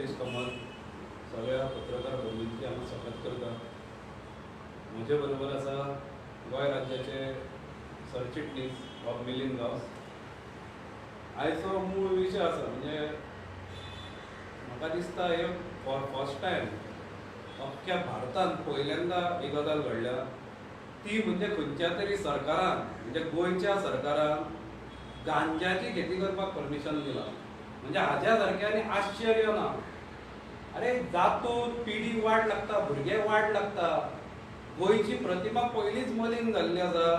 दत्तेश कमल. सगळ्या पत्रकार बंधूंची हांगा स्वागत करता. म्हजे बरोबर आसा गोंय राज्याचे सरचिटणीस बाब मिलिंद गांवस. आयचो मूळ विशय आसा, म्हणजे म्हाका दिसता हे फॉर फर्स्ट टायम अख्ख्या भारतांत पयल्यांदा ही गजाल घडल्या, ती म्हणजे खंयच्या तरी सरकारान, म्हणजे गोंयच्या सरकारान गांजाची खेती करपाक परमिशन दिलां. म्हणजे हाज्या सारकें आनी आश्चर्य ना. अरे, जातूंत पिढी वाड लागता, भुरगे वाड लागता. गोंयची प्रतिमा पयलींच मलीन जाल्ली आसा.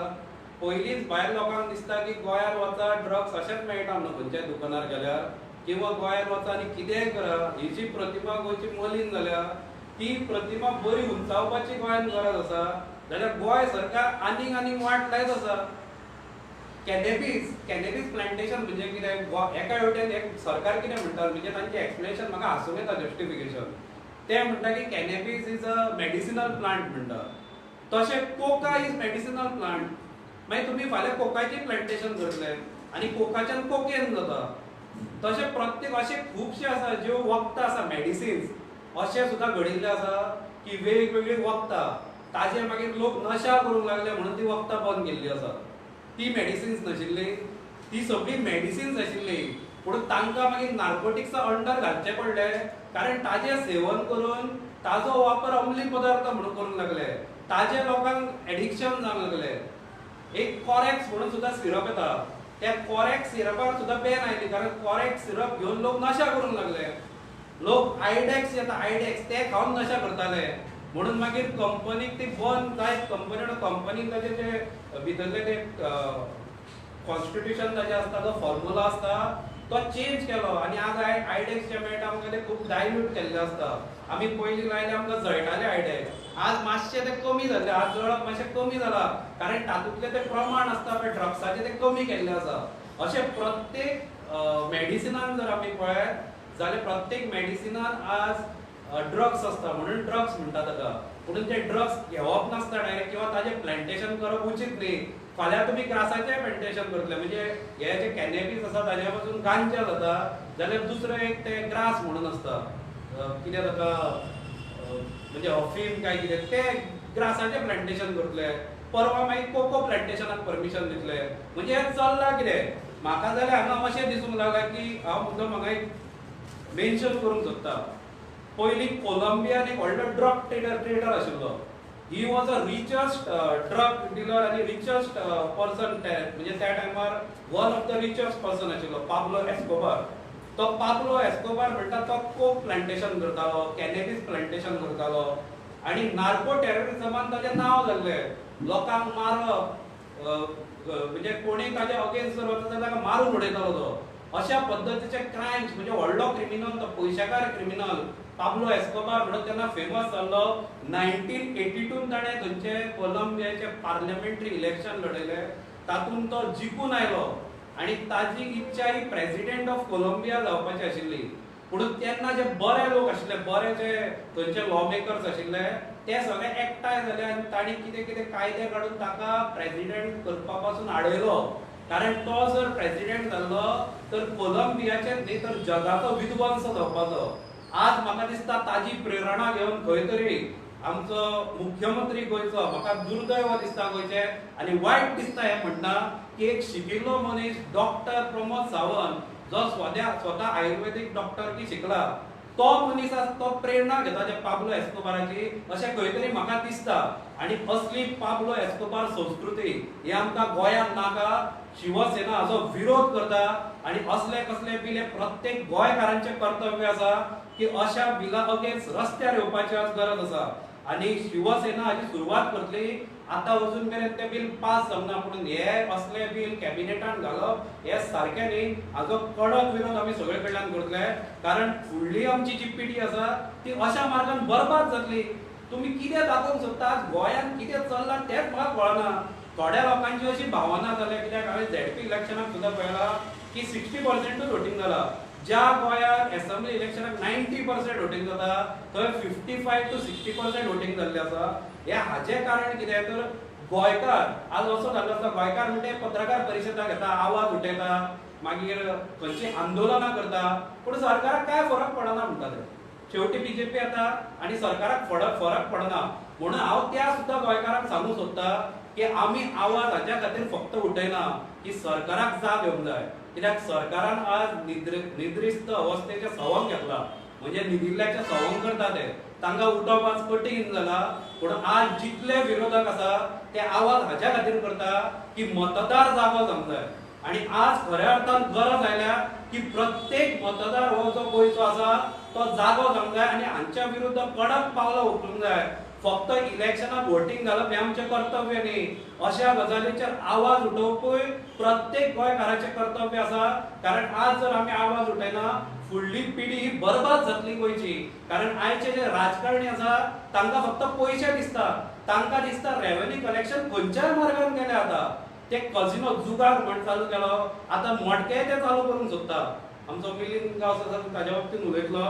पयलींच भायर लोकांक दिसता की गोंयांत वचा, ड्रग्स अशेंच मेळटा म्हणून खंयच्याय दुकानार गेल्यार, किंवा गोंयांत वचा आनी कितेंय करा. ही जी प्रतिमा गोंयची मलीन जाल्या, ती प्रतिमा बरी उंचावपाची गोंयांत गरज आसा. जाल्यार गोंय सरकार आनीक आनीक वाट लायत आसा. कॅनेबीस प्लांटेशन म्हणजे कितें? एका वटेन एक सरकार कितें म्हणटा, म्हणजे तांचें एक्सप्लेनेशन म्हाका हांसूंक येता, जस्टिफिकेशन. ते म्हणटा की cannabis is a medicinal plant म्हणटा. तशें कोका is medicinal plant. मागीर तुमी फाल्यां कोकाचें प्लांटेशन करतले आनी कोकाच्यान कोकेन जाता. तशें प्रत्येक अशे खुबशे आसा ज्यो वखदां आसा, मेडिसिन्स, अशें सुद्दां घडिल्लें आसा की वेगवेगळीं वखदां, ताजे मागीर लोक नशा करूंक लागले म्हणून ती वखदां बंद केल्ली आसा. ती मेडिसिन्स नाशिल्ली, ती सगळीं मेडिसिन्स आशिल्ली, पूण तांकां मागीर नार्कोटिक्सा अंडर घालचे पडले, कारण ताजें सेवन करून ताजो वापर अंमली पदार्थ म्हणून करूंक लागले. ताजे लोकांक एडिक्शन जावंक लागले. एक कॉरेक्स म्हणून सुद्दां सिरप येता, त्या कॉरेक्स सिरपार सुद्दां बॅन आयली, कारण कॉरेक्स सिरप घेवन लोक नशा करूंक लागले. लोक आयडेक्स येता, आयडेक्स, ते खावन नशा करताले. म्हणून मागीर कंपनीक ती बंद जायत कंपनी कंपनीन ताजे जे भितरले ते कॉन्स्टिट्युशन ताजें आसता, तो फॉर्मुला आसता, तो चेंज केलो आनी आज आयडेक्स जे मेळटा आमकां, ते खूब डायल्यूट केल्ले आसता. आमी पयलीं लायले, आमकां जळटाले आयडेक्स. आज मातशें ते कमी जाल्ले, आज जळप मातशें कमी जाला, कारण तातूंतलें तें प्रमाण आसता पळय ड्रग्साचें, तें कमी केल्लें आसा. अशें प्रत्येक मेडिसिनान जर आमी पळयत जाल्यार प्रत्येक मेडिसिनान आज ड्रग्स आसता, म्हणून ड्रग्स म्हणटा ताका. म्हणून ते ड्रग्स घेवप नासता डायरेक्ट किंवा ताजें प्लांटेशन करप उचीत न्ही. फाल्यां तुमी ग्रासाचें प्लांटेशन करतले, म्हणजे हे जे कॅनेबीस आसा ताज्या पासून गांजा जाता, जाल्यार दुसरें एक ते ग्रास म्हणून आसता, कितें ताका, म्हणजे अफीम काय कितें, ते ग्रासाचें प्लांटेशन करतले. परवा मागीर कोको प्लांटेशनाक परमिशन दितले. म्हणजे हें चल्लां कितें? म्हाका जाल्यार हांगा अशें दिसूंक लागलां की हांव मुद्दम हांगा एक मेन्शन करूंक सोदता. पयलीं कोलंबियान एक व्हडलो ड्रग ट्रेडर आशिल्लो. He was a richest drug dealer आनी रिचस्ट पर्सन, म्हणजे त्या टायमार one of the richest person आशिल्लो पाब्लो एस्कोबार. तो पाब्लो एस्कोबार म्हणटा, तो कोक प्लांटेशन करतालो, कॅनेबीस प्लांटेशन करतालो आनी नार्को टेररिझमान ताजें नांव जाल्लें. लोकांक मारप, म्हणजे कोणी ताजे अगेन्स्ट जर वता जाल्यार ताका मारून उडयतालो तो. अशा पद्दतीचे क्रायम्स, म्हणजे व्हडलो क्रिमिनल तो, पयशेकार क्रिमिनल पाब्लो एस्कोबार म्हणून तेन्ना फेमस जाल्लो. 1982 ताणें थंयचे कोलंबियाचे पार्लमेंटरी इलेक्शन लढयले, तातूंत तो जिखून आयलो आनी ताजी इच्छा ही प्रेसिडेंट ऑफ कोलंबिया जावपाची आशिल्ली. पूण तेन्ना जे बरे लोक आशिल्ले, बरे जे थंयचे लॉ मेकर्स आशिल्ले, ते सगळे एकठांय जाले आनी तांणी कितें कितें कायदे काडून ताका प्रेसिडेंट करपा पासून आडयलो, कारण तो जर प्रेसिडेंट जाल्लो तर कोलंबियाचेच न्ही तर जगाचो विध्वंस जावपाचो. आज म्हाका दिसता ताजी प्रेरणा घेवन खंय तरी आमचो मुख्यमंत्री गोंयचो, म्हाका दुर्दैव दिसता गोंयचें आनी वायट दिसता हें म्हणटा की एक शिकिल्लो मनीस डॉक्टर प्रमोद सावंत, जो स्वता स्वता आयुर्वेदीक डॉक्टर की शिकला, तो मनीस आज तो प्रेरणा घेता त्या पाब्लो एस्कोबाराची, अशें खंय तरी म्हाका दिसता. आनी असली पाब्लो एस्कोबार संस्कृती ही आमकां गोंयांत नाका. शिवसेना हाचो विरोध करता आनी असले कसले बिल हे प्रत्येक गोंयकारांचें कर्तव्य आसा की अशा बिला अगेन्स्ट रस्त्यार येवपाची आज गरज आसा आनी शिवसेना हाची सुरवात करतली. आतां अजून मेरेन तें बील पास जावंक ना, पूण हे असले बील कॅबिनेटान घालप हे सारकें न्ही. हाचो कडक विरोध आमी सगळे कडल्यान करतले, कारण फुडली आमची जी पिढी आसा ती अशा मार्गान बरबाद जातली. तुमी कितें दाखोवंक सोदता? आज गोंयांत कितें चल्लां तेंच म्हाका कळना. थोड्या लोकांची अशी भावना जाल्या, कित्याक हांवें झेडपी इलेक्शनाक सुद्दां पळयलां की 60%ूच वोटींग जाला. ज्या गोंयांत एसेंब्ली इलेक्शनाक 90% वोटींग जाता, थंय 55 to 60% voting जाल्लें आसा. हे हाजें कारण कितें? तर गोंयकार आज असो जाल्लो आसा, गोंयकार म्हणजे पत्रकार परिशदा घेता, आवाज उठयता, मागीर खंयची आंदोलनां करता, पूण सरकाराक काय फरक पडना म्हणटा ते. शेवटी बीजेपी येता आनी सरकाराक फरक पडना. म्हणून हांव त्या सुद्दां गोंयकारांक सांगूंक सोदता की आमी आवाज हाच्या खातीर फक्त उठयना की सरकाराक जाग येवंक जाय, कित्याक सरकारान आज निद्रिस्त अवस्थेचें सवंग घेतला, म्हणजे न्हिदिल्ल्याचें सवंग करता ते, तांकां उठप आज कठीण जाला. पूण आज जितले विरोधक आसा ते आवाज हाच्या खातीर करता की मतदार जागो जावंक जाय. आनी आज खऱ्या अर्थान गरज आयल्या की प्रत्येक मतदार हो जो गोंयचो आसा तो जागो जावंक जाय आनी हांच्या विरुद्ध कडक पावलां उखलूंक जाय. फक्त इलेक्शनाक वोटींग घालप हें आमचें कर्तव्य न्ही, अशा गजालीचेर आवाज उठोवपूय प्रत्येक गोंयकाराचें कर्तव्य आसा. कारण आज जर आमी आवाज उठयना फुडली पिढी ही बरबाद जातली गोंयची. कारण आयचे जे राजकारणी आसा तांकां फक्त पयशे दिसता, तांकां दिसता रेवेन्यू कलेक्शन खंयच्याय मार्गान गेलें. आतां ते कजिनो जुगार म्हण चालू केलो, आतां मटकेय ते चालू करूंक सोदता. आमचो मिलिंद गांवस आसा ताज्या बाबतीन उलयतलो.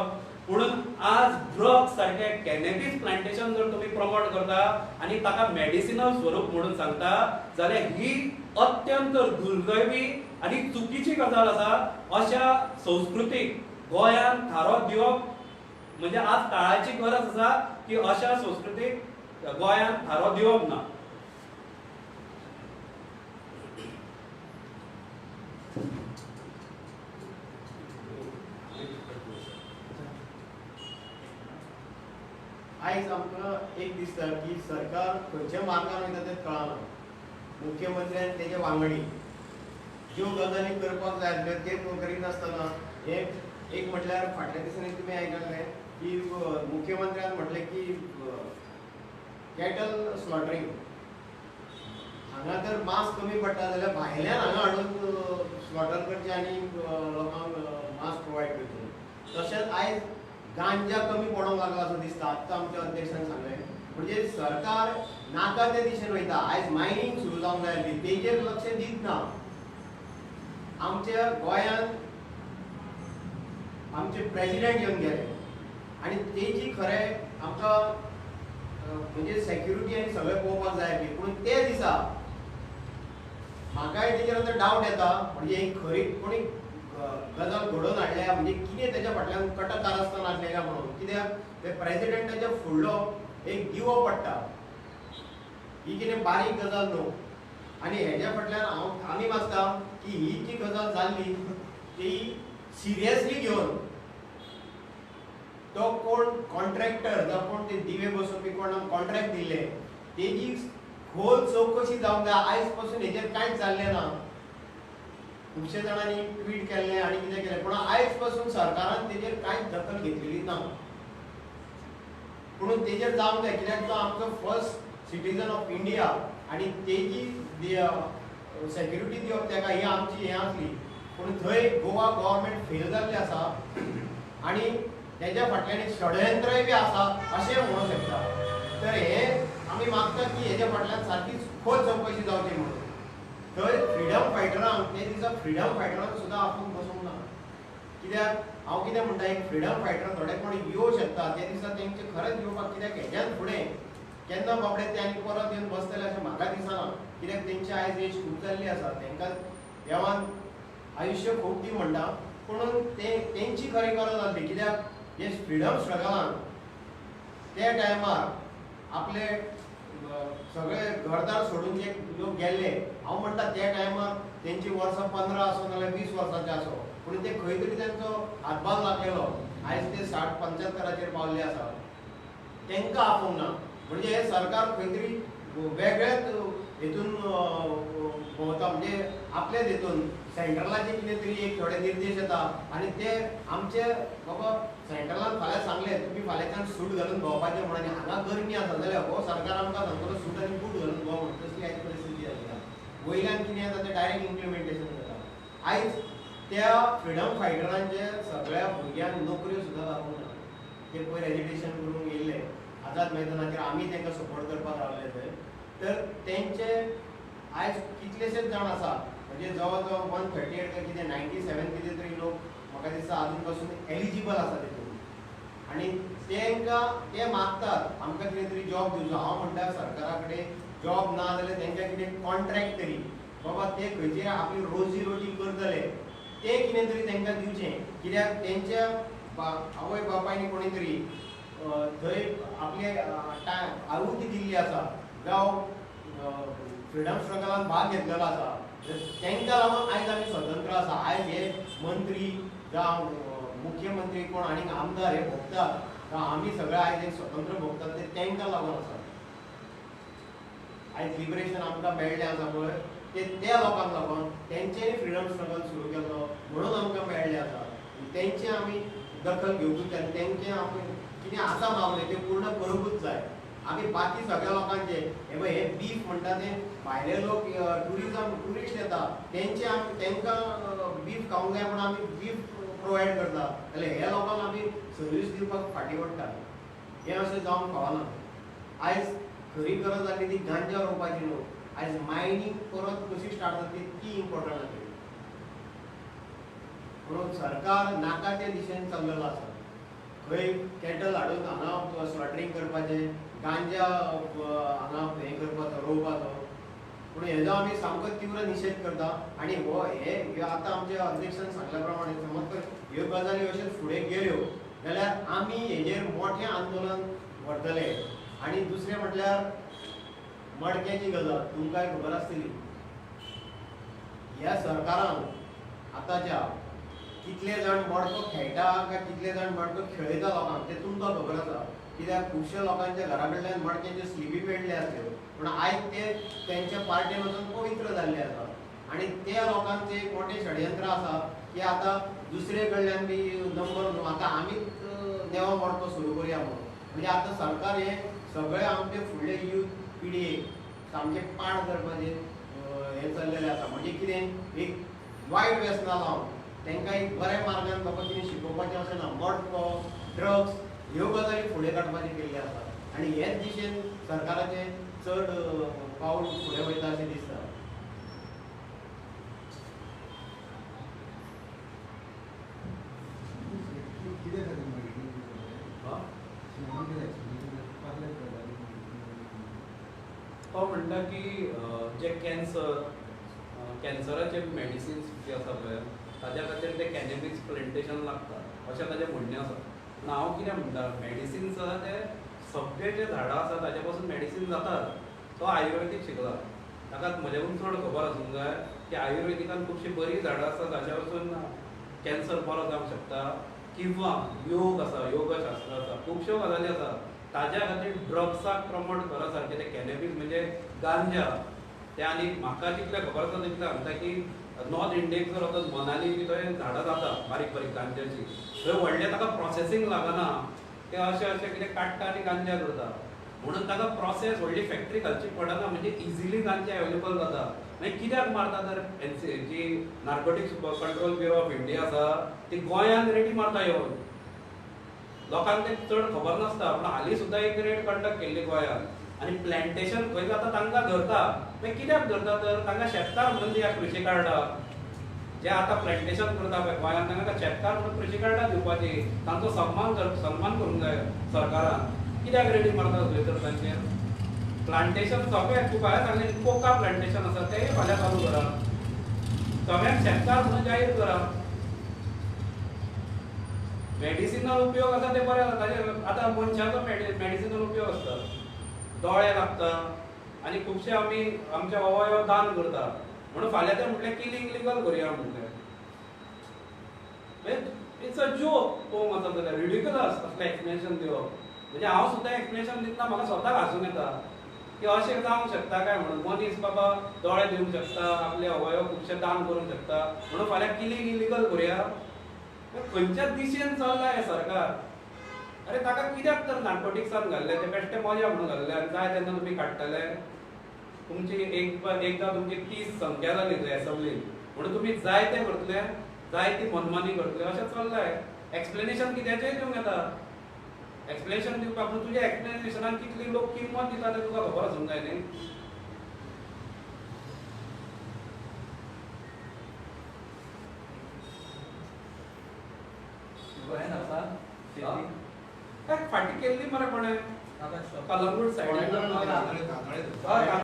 म्हणून आज ड्रग्स सारखे कॅनॅबीस प्लांटेशन जर तुमी प्रमोट करता आनी ताका मेडिसिनल स्वरूप म्हणून सांगता जाल्यार ही अत्यंत दुर्दैवी आनी चुकीची गजाल आसा. अशा संस्कृतीक गोंयांत थारो दिवप म्हणजे आज काळाची गरज आसा की अशा संस्कृतीक गोंयांत थारो दिवप ना. आयज आमकां एक दिसता की सरकार खंयच्या मार्गान वयता तें कळना. मुख्यमंत्री आनी तेजे वांगडी ज्यो गजाली करपाक जाय आसल्यो त्यो करिनासतना हे एक म्हटल्यार फाटल्या दिसांनी तुमी आयकल्लें की मुख्यमंत्र्यान म्हटलें की कॅटल स्लॉटरींग हांगा जर मांस कमी पडटा जाल्यार भायल्यान हांगा हाडून स्लॉटर करचें आनी लोकांक मांस प्रोवायड करचें. तशेंच आयज गांजा कमी पडोंक लागला असो दिसता. आत्तां आमच्या अध्यक्षान सांगलें, म्हणजे सरकार नाका ते दिशेन वयता. आयज मायनींग सुरू जावंक जाय आसली तेजेर लक्ष दीत ना. आमच्या गोंयांत आमचे प्रेजिडेंट येवन गेले आनी तेजी खरें आमकां म्हणजे सेक्युरिटी आनी सगळें पळोवपाक जाय आसली. पूण ते दिसा म्हाकाय तेजेर आतां डावट येता, म्हणजे एक खरी कोणी गजाल घडोवन हाडल्या, म्हणजे कितें तेच्या फाटल्यान कटक कारस्थान आसलें काय म्हणून. कित्याक ते प्रेजिडेंटाच्या फुडलो एक दिवो पडटा, ही कितें बारीक गजाल न्हू. आनी हेज्या फाटल्यान हांव आमी मागता की ही जी गजाल जाल्ली ती सिरियसली घेवन तो कोण कॉन्ट्रॅक्टर जावं कोण ते दिवे बसोवपी कोण कॉन्ट्रॅक्ट दिल्ले तेजी खोल चवकशी जावंक जाय. आयज पासून हेजेर कांयच जाल्लें ना. खुबशे जाणांनी ट्वीट केल्लें आनी कितें केलें, पूण आयज पासून सरकारान तेजेर कांयच दखल घेतलेली ना. पूण तेजेर जावंक जाय, कित्याक तो आमचो फर्स्ट सिटीजन ऑफ इंडिया आनी तेजी सेक्युरिटी दिवप तेका ही आमची हें आसली. पूण थंय गोवा गव्हर्मेंट फेल जाल्लें आसा आनी तेज्या फाटल्यान एक षडयंत्रय बी आसा अशें म्हणूंक शकता. तर हे आमी मागता की हेज्या फाटल्यान सारकी खोल चवकशी जावची म्हणून. थंय फ्रिडम फायटरांक ते दिसा फ्रिडम फायटरांक सुद्दां आपोवन बसोवंक ना. कित्याक हांव कितें म्हणटा, एक फ्रिडम फायटर थोडे कोण येवं शकता ते दिसा तेंचे खरेंच येवपाक, कित्याक हेज्यान फुडें केन्ना बाबडे ते आनी परत येवन बसतले अशें म्हाका दिसना. कित्याक तेंची आयज एज खूब जाल्ली आसा, तेंकां देवान आयुश्य खूब दी म्हणटा, पूण ते तेंची खरी गरज आसली. कित्याक जे फ्रिडम स्ट्रगलान त्या टायमार आपले सगळे घरदार सोडून जे लोक गेल्ले, हांव म्हणटा त्या टायमार तेंची वर्सां 15 आसो नाल्यार 20 वर्सांचे आसो, पूण ते खंय तरी तेंचो हातभार लागलेलो. आयज ते 60-75 पावल्ले आसा, तेंकां आपोवंक ना. म्हणजे हे सरकार खंय तरी वेगळेच हेतून भोंवता, म्हणजे आपल्याच हेतून सेंट्रलाचे कितें तरी एक थोडे निर्देश येता आनी ते आमचे बाबा सेंट्रलान फाल्यां सांगलें तुमी फाल्यांच्यान सूट घालून भोंवपाचें म्हणून, आनी हांगा गरमी आसा जाल्यार हो सरकार आमकां सांगतलो सूट आनी बूट घालून भोंव म्हणून. तसली आयज परिस्थिती जाली आसा. वयल्यान कितें येता तें डायरेक्ट इम्प्लिमेंटेशन जाता. आयज त्या फ्रिडम फायटरांचे सगळ्या भुरग्यांक नोकऱ्यो सुद्दां लागूंक ना. ते पयर एजिटेशन करूंक येयल्ले आझाद मैदानाचेर, आमी तांकां सपोर्ट करपाक रावले थंय. तर तेंचे आयज कितलेशेच जाण आसा, म्हणजे जवळ जवळ 138 काय कितें 97 कितें तरी लोक म्हाका दिसता आजून पासून एलिजिबल आसा तितून. आनी तेंकां ते मागतात आमकां कितें तरी जॉब दिवचो. हांव म्हणटा सरकारा कडेन जॉब ना जाल्यार तेंकां कितें कॉन्ट्रॅक्ट तरी, बाबा ते खंयचेर आपली रोजी रोटी करतले ते कितें तरी तेंकां दिवचें. कित्याक तेंच्या आवय बापायनी कोणी तरी थंय आपले टायम आहुती दिल्ली आसा, जावं फ्रिडम स्ट्रगलान भाग घेतलेलो आसा, तांकां लागून आयज आमी स्वतंत्र आसा. आयज हे मंत्री जावं मुख्यमंत्री कोण आनी आमदार हे भोगतात, आमी सगळे आयज एक स्वतंत्र भोगतात ते तांकां लागून आसा. आयज लिबरेशन आमकां मेळ्ळें आसा पळय ते त्या लोकांक लागून, तेंच्यांनी फ्रिडम स्ट्रगल सुरू केल्लो म्हणून आमकां मेळ्ळें आसा. तेंचे आमी दखल घेवकूच जाय, तेंचे आमी कितें आसा मागलें तें पूर्ण करूंकूच जाय. आमी बाकी सगळ्या लोकांचे हे पळय हे बीफ म्हणटा ते भायले लोक टुरिजम ट्युरिस्ट येता तेंचे आमी तांकां बीफ खावंक जाय म्हणून आमी बीफ प्रोवायड करता, जाल्यार ह्या लोकांक आमी सर्वीस दिवपाक फाटीं पडटा. हें अशें जावंक फावना. आयज खरी गरज आसली ती गांजा रोवपाची न्हू, आयज मायनींग परत कशी स्टार्ट जातली ती इम्पॉर्टंट आसली. म्हणून सरकार नाका त्या दिशेन चल्लेलो आसा. खंय कॅटल हाडून हांगा स्लॉटरींग करपाचें, गांजा हांगा हें करपाचो रोवपाचो. पूण हेजो आमी सामको तीव्र निशेध करता. आनी हो हे आतां आमच्या अध्यक्षान सांगल्या प्रमाणे समज तर ह्यो गजाली अश्यो फुडें गेल्यो जाल्यार आमी हेजेर मोठें आंदोलन व्हरतले. आनी दुसरें म्हटल्यार मडक्याची गजाल तुमकांय खबर आसतली, ह्या सरकारान आतांच्या कितले जाण मडको खेळटा काय कितले जाण मडको खेळयता लोकांक तें तुमकां खबर आसा. कित्याक खुबश्या लोकांच्या घरा कडल्यान मडक्यांच्यो स्लिपी मेळ्ळ्यो आसल्यो, पूण आयज ते तेंच्या पार्टेन वचून पवित्र जाल्ले आसा. आनी त्या लोकांचें एक मोठें षडयंत्र आसा की आतां दुसरे कडल्यान बी नंबर न्हू, आतां आमीच नेवा मडको सुरू करुया म्हणून. म्हणजे आतां सरकार हें सगळें आमचे फुडले यूथ पिढयेक सामकें पाड करपाचें हें चल्लेलें आसा. म्हणजे कितें एक वायट व्यसनां लावन तांकां एक बऱ्या मार्गान बाबा कितें शिकोवपाचें अशें ना, मडको ड्रग्स ह्यो गजाली फुडें काडपाचें केल्लें आसा. आनी हेच दिशेन सरकाराचें चड पावल फुडें वयता अशें दिसता. तो म्हणटा की जे कॅन्सर कॅन्सराचे मेडिसिन्स जे आसा पळय ताज्या खातीर ते कॅनॅबीस प्लांटेशन लागता अशें ताजें म्हणणें आसा. पूण हांव कितें म्हणटा, मेडिसिन्स आसा ते सगळे जे झाडां आसा ताजे पासून मेडिसीन जातात. तो आयुर्वेदीक शिकला, ताका म्हज्याकून चड खबर आसूंक जाय की आयुर्वेदिकान खुबशीं बरीं झाडां आसा ताज्या पासून कॅन्सर बरो जावंक शकता, किंवा योग आसा, योगशास्त्र आसा, खुबश्यो गजाली आसा ताज्या खातीर ड्रग्साक प्रमोट करा सारकें ते कॅनॅबीस म्हणजे गांजा ते. आनी म्हाका जितलें खबर आसा तितलें सांगता की नॉर्थ इंडियेक जर वचत मनाली बी थंय झाडां जाता बारीक बारीक गांजाची, थंय व्हडलें ताका प्रोसेसींग लागना, ते अशें अशें कितें काडटा आनी गांजा करता, म्हणून ताका प्रोसेस व्हडली फॅक्टरी घालची पडना, म्हणजे इजिली गांजा अवेलेबल जाता. मागीर कित्याक मारता तर एनसी जी narcotics control bureau of India आसा ती गोंयांत रेडी मारता येवन, लोकांक तें चड खबर नासता. पूण हालीं सुद्दां एक रेड कंडक्ट केल्ली गोंयांत आनी प्लांटेशन खंय जाता तांकां धरता. मागीर कित्याक धरता तर तांकां शेतकार म्हणून दिया कृशी कार्डां, जे आतां प्लांटेशन करता पळय गोंयांत तांकां शेतकार म्हणून कृशी कार्डां दिवपाची, तांचो सन्मान सन्मान करूंक जाय सरकारान. कित्याक रेडी मारता थंय तर तांचेर प्लांटेशन सगळें तुका हांवें सांगलें कोका प्लांटेशन आसा तेंय फाल्यां चालू करा, सगळ्यांक शेतकार म्हणून जाहीर करा. मेडिसिनल उपयोग आसा ते बरें आसा ताजे. आतां मनशाचो मेडिसिनल उपयोग आसता, दोळे लागता आनी खुबशे आमी आमचे अवयव दान करता, म्हणून फाल्यां ते म्हटलें किलिंग लिगल करुया म्हटलें. It's a joke पळोवंक वचत जाल्यार रिडिक्युलस असलें एक्सप्लेनेशन दिवप. म्हणजे हांव सुद्दां एक्सप्लेनेशन दितना म्हाका स्वताक हांसूंक येता की अशें जावंक शकता काय म्हणून. मनीस बाबा दोळे दिवंक शकता, आपले अवयव खुबशे दान करूंक शकता, म्हणून फाल्यां किलिंग इलिगल करुया. खंयच्या दिशेन चल्लां हें सरकार? अरे ताका कित्याक तर नार्कोटिक्सान घाल्लें, ते बेश्टे मजा म्हणून घाल्लें आनी जाय तेन्ना तुमी काडटले. तुमची एकदां तुमची 30 संख्या जाली थंय एसेंब्लीन, म्हणून तुमी जाय तें करतले, जाय ती मनमानी करतले, अशें चल्लां. एक्सप्लेनेशन कित्याचेंय दिवंक येता, एक्सप्लेनेशन दिवपाक, पूण तुज्या एक्सप्लेनेशनाक कितली लोक किंमत दिता तें तुका खबर आसूंक जाय न्ही. फाटी केल्ली मरे कोणें कलंगूट सायडीन.